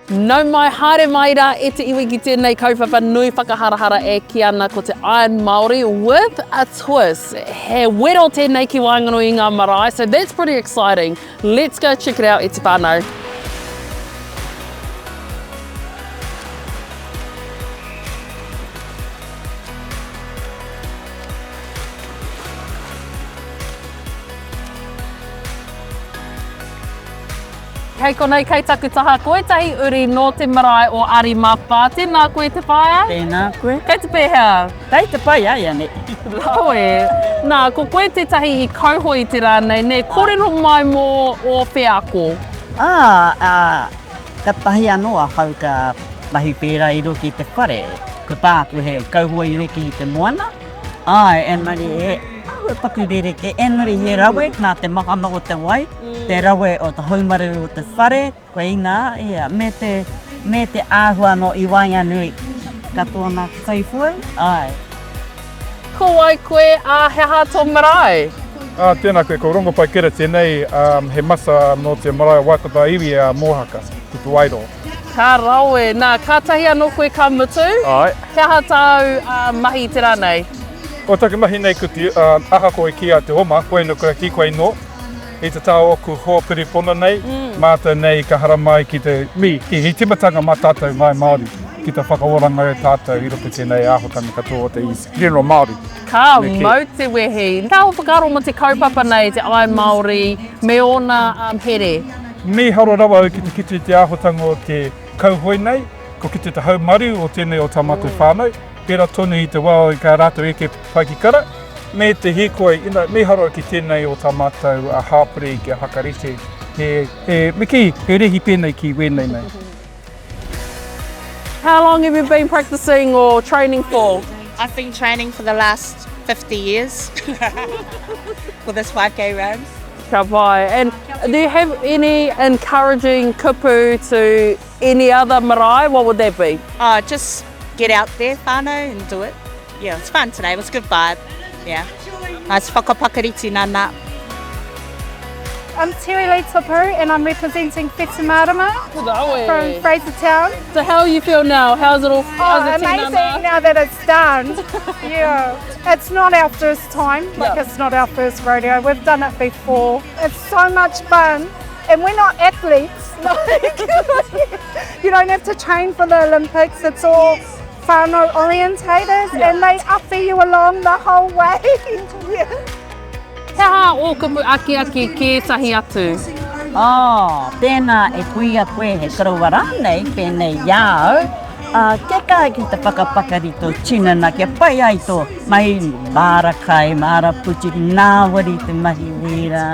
Nau mai, haere mai rā e te iwi ki tēnei kaupapa nui whakaharahara e kī ana ko te Iron Māori with a twist. He wero tēnei ki waenganui i ngā marae, so that's pretty exciting. Let's go check it out e te whānau. Kei konei, kei taku taha, ko ētahi uri nō te marae o Arimapa. Tēnā koe te whaea. Tēnā koe. Kei te pēhea? Kei te pai āianei. Rawe. Nā, ko koe tētahi i kauhoe i te rā nei, nē? Kōrero mai mō ō wheako. Ā, ā, katahi anō ahau ka mahi pērā i roto i te whare. Ko tāku he kauhoe i roto i te moana. Āe, engari he āhua paku rerekē, engari he rawe nā te mahana o te wai, te rawe o te haumaru o te whare, koinā, ia, me te, me te āhua anō i waenganui katoa nā te kaiwhoi, āe. Ko wai koe, ā, he aha tō marae? Ā, tēnā koe, ko Rongopai Kera tēnei, ā, he masa nō te marae o Waitapa iwi a Mōhaka, ki Te Wairoa. Ka rawe. Nā, kātahi anō koe ka mutu? Āe. He aha tāu mahi i te rā nei? Ko taku mahi nei ko te, ahakoa i kī a te oma, koina kua kī koe nō, i te taha o aku hoa piripona nei, mātou nei ka haramai ki te, mi, ki he timatanga mā tātou Ngāi Māori, ki te whakaoranga i tātou i roto i tēnei āhuatanga katoa o te reo Māori. Ka mau te wehi. He aha ō whakaaro mō te kaupapa nei, te Āi Māori, me ōna here? Mīharo rawa au ki te kite i te āhuatanga o te kauhoe nei, ko kite te haumaru o tēnei o tā mātou whānau, pērā tonu i te wā i kā rātou eke paikikara, me te hīkoi, you know, mīharo ki tēnei o tā mātou hāpori kia whakarite he, he, me kī, he rēhi pēnei ki wēnei nei. How long have you been practicing or training for? I've been training for the last 50 years for this 5k run. Ka pai. And do you have any encouraging kupu to any other marae? What would that be? Oh, just get out there, whānau, and do it. Yeah, it's fun today. It was a good vibe. Yeah. Nice whakapakari tinana. I'm Terry Lee Tupu and I'm representing Whetumarama from Frasertown. So how you feel now? How's it all? Oh, how's it amazing now that it's done. yeah. It's not our first time, like yeah. it's not our first rodeo. We've done it before. It's so much fun and we're not athletes. Like, you don't have to train for the Olympics. It's all whānau orientated yeah. and they awhi you along the whole way. yeah. He aha ō kupu akiaki ki ētahi atu? Oh, tēnā e kuia koe he koroua rānei pēnei i a au, ā, kia kaha ki te whakapakari tō tinana kia pai ai tō mahi māra kai, māra puti, ngāwari te mahi wīra,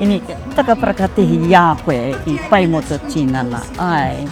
ini, takaparakatehi i a koe i pai mō tō tinana, āe.